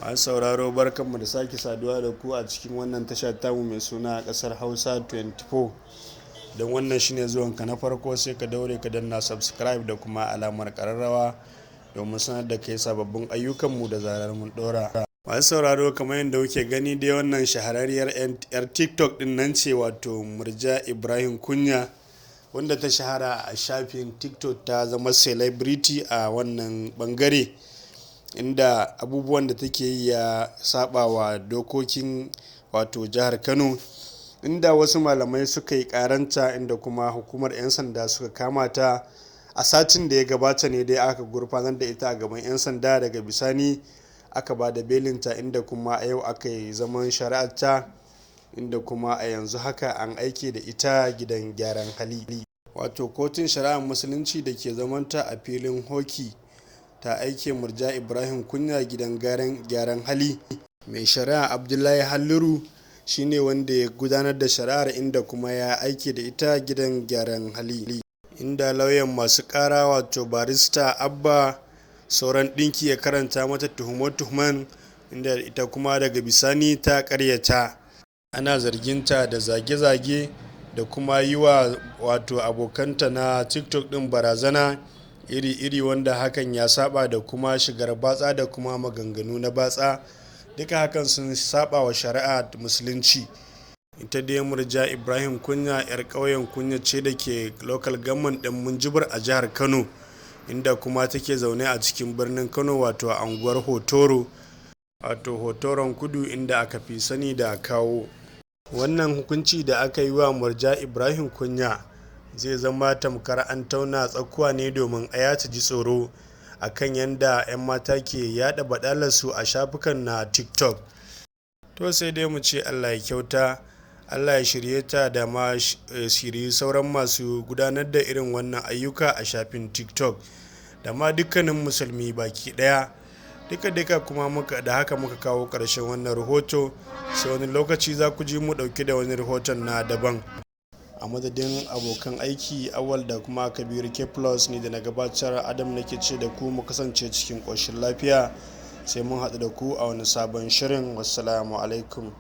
Masu sauraro, barkanmu da sake saduwa da ku a cikin wannan tasha tamu mai suna Kasar Hausa 24. Don wannan shine zuwanka na farko, sai ka daure ka danna subscribe da kuma alamar kararrawa domin sanar da kai sababbin ayyukanmu da zarar mun dora. Masu sauraro, kamar yadda kuke gani dai, wannan shahararriyar 'yar TikTok din nan ce, wato Murja Ibrahim Kunya, wanda ta shahara a shafin TikTok, ta zama celebrity a wannan bangare, inda abubuwan da take yi ya saba wa dokokin wato jihar Kano, inda wasu malamai suka yi karanta, inda kuma hukumar 'yan sanda suka kama ta. A satin da ya gabata ne dai aka gurfanar da ita a gaban 'yan sanda, daga bisani aka ba da belinta, inda kuma a yau aka yi zaman shari'arta, inda kuma a yanzu haka an aike da ita gidan gyaran hali. Wato Kotun Shari'ar Musulunci da ke zamanta a filin Hoki ta aike Murja Ibrahim Kunya gidan gyaran hali. Mai shari'a Abdullahi Halliru shine wanda ya gudanar da shari'ar, inda kuma ya aike da ita gidan gyaran hali, inda lauyan masu kara, wato Barista Abba Sauran Ɗinki, ya karanta mata tuhume-tuhumen, inda ita kuma daga bisani ta karyata. Ana zarginta da zage-zage da kuma yi wa wato abokanta na TikTok din barazana iri-iri, wanda hakan ya saba da kuma shigar batsa da kuma maganganu na batsa. Duka hakan sun saba wa shari'a Musulunci. Ita dai Murja Ibrahim Kunya 'yar ƙauyen Kunya ce da ke Local Government ɗin Minjibir a jihar Kano, inda kuma take zaune a cikin birnin Kano, wato a unguwar Hotoro, wato Hotoron Kudu, inda aka fi sani da Kawo. Wannan hukunci da aka yi wa Murja Ibrahim Kunya zai zama tamkar an tauna tsakuwa ne domin aya ta ji tsoro akan yadda 'yan mata ke yada badalarsu a shafukan na TikTok. To, sai dai mu ce Allah ya kyauta, Allah ya shirye ta da ma shirye sauran masu gudanar da irin wannan ayyuka a shafin TikTok da ma dukkanin Musulmi baki daya. Duka duka kuma muka da haka muka kawo ƙarshen wannan rahoto. Sai wani lokaci za ku ji mu ɗauke da wani rahoton na daban. A madadin abokan aiki Awal da kuma Kabiru K Plus, ni da na gabatar, Adam, nake ce da ku mu kasance cikin ƙoshin lafiya, sai mun haɗu da ku a wani sabon shirin. Wassalamu alaikum.